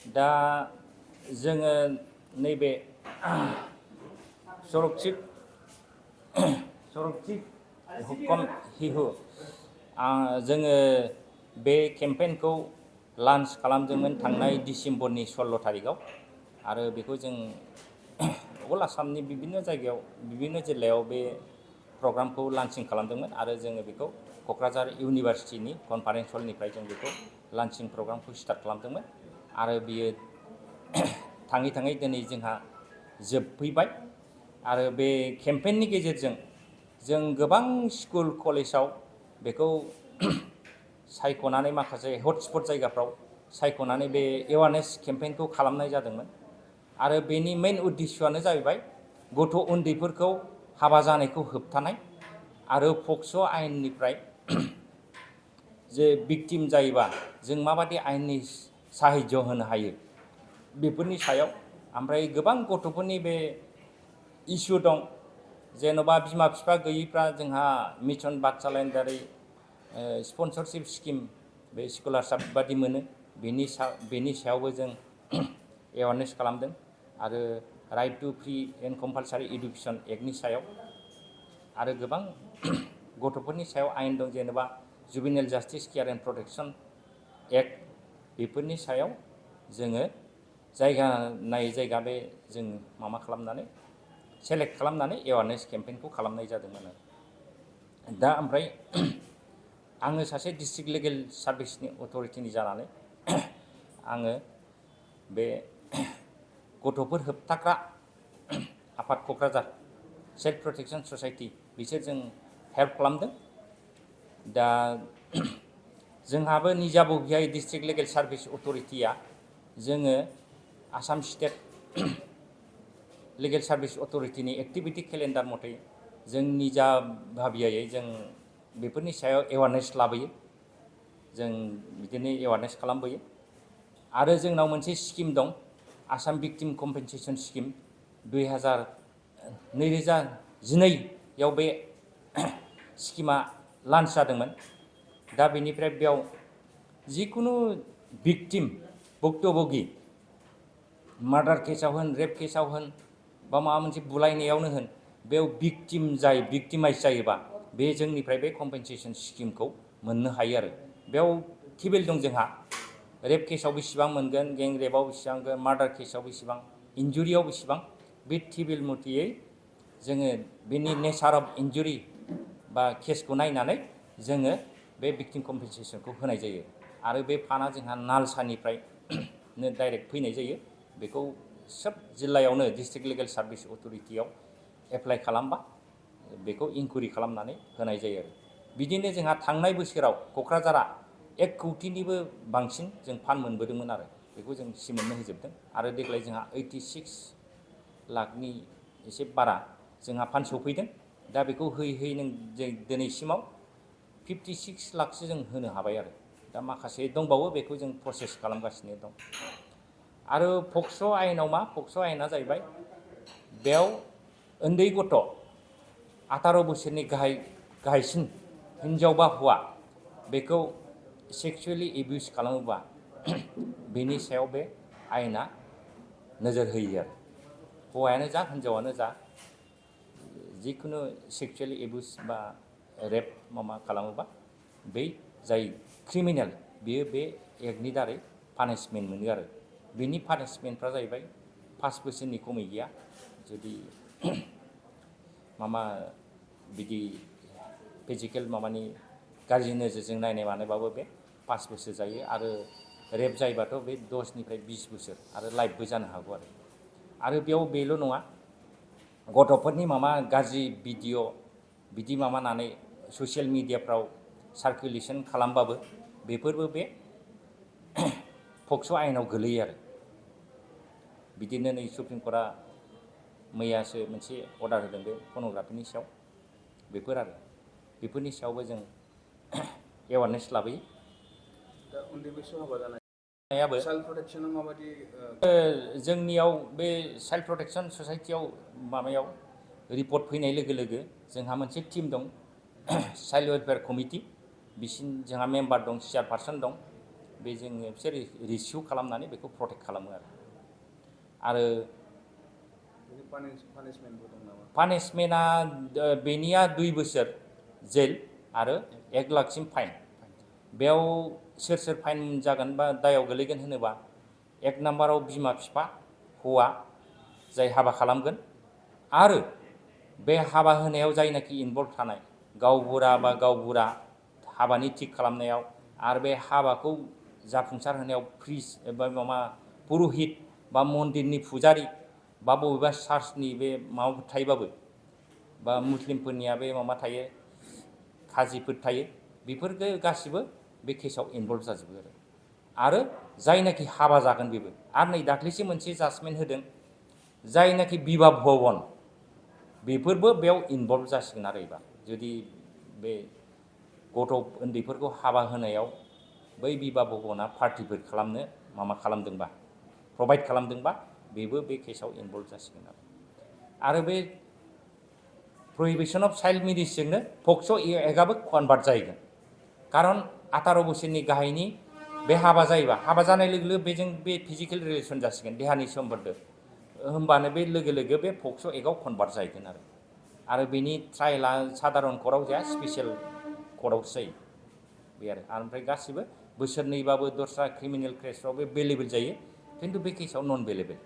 दा जोङो नैबे सरकचित हुक्कम हिहु जोङो बे केम्पेइनखौ लन्च खालामदोंमोन थांनाय डिसेम्बरनि 16 तारिखआव आरो बेखौ जों अल आसामनि बिभिन्न जायगायाव बिभिन्न जिल्लायाव बे प्रग्रामखौ लन्चिं खालामदोंमोन आरो जोङो बेखौ क'क्राझार इउनिभार्सिटिनि कनफारेन्स हलनिफ्राय जों बेखौ लन्चिं प्रग्रामखौ स्टार्ट खालामदोंमोन आरो बियो थाङै थाङै दिनै जोंहा जोबफैबाय आरो बे केम्पेइननि गेजेरजों जों गोबां स्कुल कलेजाव बेखौ सायख'नानै माखासे हटस्पट जायगाफ्राव सायख'नानै बे एवारनेस केम्पेइनखौ खालामनाय जादोंमोन आरो बेनि मेइन उद्देश्यआनो जाहैबाय गथ' उन्दैफोरखौ हाबा जानायखौ होबथानाय आरो पक्स' आयेननिफ्राय जे भिक्टिम जायोबा जों माबादि आयेननि साहायज्य होनो हायो बेफोरनि सायाव ओमफ्राय गोबां गथ'फोरनि बे इस्यु दं जेन'बा बिमा बिफा गैयैफ्रा जोंहा मिशन बादसालानि दारै स्पन्सरशिप स्किम बे स्कलारशिप बादि मोनो बेनि सायावबो जों एवारनेस खालामदों आरो right to free and compulsory education एक्टनि सायाव आरो गोबां गथ'फोरनि सायाव आयेन दं जेनेबा juvenile justice care and protection act बेफोरनि सायाव जोङो जायगा नायै जायगा बे जों माबा खालामनानै सेलेक्ट खालामनानै एवारनेस केम्पेइनखौ खालामनाय जादोंमोन दा ओमफ्राय आङो सासे डिस्ट्रिक्ट लिगेल सार्भिसनि अथ'रिटिनि जानानै आङो बे गथ'फोर होबथाग्रा आफाद क'क्राझार चाइल्ड प्रटेक्शन ससाइटि बिसोरजों हेल्प खालामदों दा जोंहाबो निजाबो बेहाय डिस्ट्रिक्ट लिगेल सार्भिस अथ'रिटिया जोङो आसाम स्टेट लिगेल सार्भिस अथ'रिटिनि एक्टिभिटि केलेन्डार मथे जों निजा भाबियायै जों बेफोरनि सायाव एवारनेस लाबोयो जों बिदिनो एवारनेस खालामबोयो आरो जोंनाव मोनसे स्किम दं आसाम भिक्टिम कम्पेनसेसन स्किम 2012 बे स्किमा लन्च जादोंमोन दा बेनिफ्राय बेयाव जिकुनु भिक्टिम भुक्तभोगि मार्डार केसाव होन रेप केसाव होन बा माबा मोनसे बुलायनायावनो होन बेयाव भिक्टिमाइज जायोबा बे जोंनिफ्राय बे कम्पेनसेसन स्किमखौ मोननो हायो आरो बेयाव टेबोल दं जोंहा रेप केसाव बेसेबां मोनगोन गें रेपआव बेसेबां मोनगोन मार्डार केसाव बेसेबां इन्जुरियाव बेसेबां बे टेबोल मथेयै जोङो बेनि नेचार अफ इन्जुरि बा केसखौ नायनानै जोङो बे भिक्टिम कम्पेनसेसनखौ होनाय जायो आरो बे फान्डआ जोंहा नालसानिफ्राय डाइरेक्ट फैनाय जायो बेखौ सोब जिल्लायावनो डिस्ट्रिक्ट लिगेल सार्भिस अथ'रिटियाव एप्लाइ खालामबा बेखौ इनकुइरि खालामनानै होनाय जायो आरो बिदिनो जोंहा थांनाय बोसोराव क'क्राझारा 1 कौटिनिबो बांसिन जों फान्ड मोनबोदोंमोन आरो बेखौ जों सिमोननो होजोबदों आरो देग्लाय जोंहा 86 लाखनि एसे बारा जोंहा फान्ड सफैदों दा बेखौ होयै नों दिनैसिमाव 56 लाखसो जों होनो हाबाय आरो दा माखासे दंबावो बेखौ जों प्रसेस खालामगासिनो दं आरो पक्स' आयेनाव मा पक्स' आयेना जाहैबाय बेयाव उन्दै गथ' 18 बोसोरनि गाहायसिन हिन्जाव बा हौवा बेखौ सेक्सुवेलि एबिउस खालामोबा बेनि सायाव बे आयेना नोजोर होयो आरो हौवायानो जा हिन्जावानो जा जिकुनु सेक्सुवेलि एबिउस बा रेप माबा खालामोबा बै जाय क्रिमिनेल बियो बे एक्टनि दारै पानिशमेन्ट मोनो आरो बेनि पानिशमेन्टफ्रा जाहैबाय 5 बोसोरनि खमै गैया जुदि बिदि फिजिकेल माबानि गाज्रि नोजोरजों नायनाय मानायबाबो बे 5 बोसोर जायो आरो रेप जायोबाथ' बे 10 निफ्राय 20 बोसोर आरो लाइफबो जानो हागौ आरो बेयाव बेल' नङा गथ'फोरनि गाज्रि भिडिअ बिदि माबानानै ससियेल मिडियाफ्राव सार्कुलेसन खालामबाबो बेफोरबो बे पक्स' आयेनाव गोलैयो आरो बिदिनो नै सुप्रिम कर्टआ मैयासो मोनसे अर्डार होदों बे पर्न'ग्राफिनि सायाव बेफोरनि सायावबो जों एवारनेस लाबोयो दा उन्दै बैसोआव हाबा जानाय चाइल्ड प्रटेक्शनाव माबायदि जोंनियाव बे चाइल्ड प्रटेक्शन ससाइटियाव माबायाव रिपर्ट फैनाय लोगो लोगो जोंहा मोनसे टीम दं चाइल्ड वेलफेयार कमिटि बिसिनि जोंहा मेम्बार दं चेयारपारसन दं बे जोङो बिसोर रिसिउ खालामनानै बेखौ प्रटेक्ट खालामो आरो पानिशमेन्टबो दं नामा? पानिशमेन्टआ बेनिया 2 बोसोर जेल आरो 1 लाखसिम फाइन। बेयाव सोर सोर फाइन जागोन बा दायाव गोलैगोन होनोबा 1 नाम्बाराव बिमा बिफा हौवा जाय हाबा खालामगोन आरो बे हाबा होनायाव जायनाखि इनभल्भ थानाय गावबुरा बा गावबुरा हाबानि थिग खालामनायाव आरो बे हाबाखौ जाफुंसार होनायाव प्रिस्ट एबा माबा पुर'हित बा मन्दिरनि फुजारि बा बबेबा चार्चनि बे माबाफोर थायोबाबो बा मुस्लिमफोरनिया बे माबा थायो काजिफोर थायो बेफोरखौ गासिबो बे केसाव इनभल्भ जाजोबो आरो जायनाखि हाबा जागोन बेबो आरो नै दाख्लैसो मोनसे जाजमेन्ट होदों जायनाखि बिबाह भबन बेफोरबो बेयाव इनभल्भ जासिगोन आरो एबा जुदि बे गथ' उन्दैफोरखौ हाबा होनायाव बै बिबाह भबना पार्टिफोर खालामनो माबा खालामदोंबा प्रभाइड खालामदोंबा बेबो बे केसाव इनभल्भ जासिगोन आरो बे प्रहिबिसन अफ चाइल्ड मेरिजजोंनो पक्स' एक्टआबो कनभार्ट जाहैगोन खारन 18 बोसोरनि गाहायनि बे हाबा जायोबा हाबा जानाय लोगो लोगो बेजों बे फिजिकेल रिलेसन जासिगोन देहानि सोमोन्दो होमबानो बे लोगो लोगो बे पक्स' एक्टआव कनभार्ट जाहैगोन आरो बेनि ट्रायला साधारन कर्टआव जाया स्पेसियेल कर्टआवसो जायो बे ओमफ्राय गासिबो बोसोरनैबाबो दस्रा क्रिमिनेल केसफ्राव बे बेलेबेल जायो खिन्थु बे केसाव नन बेलेबेल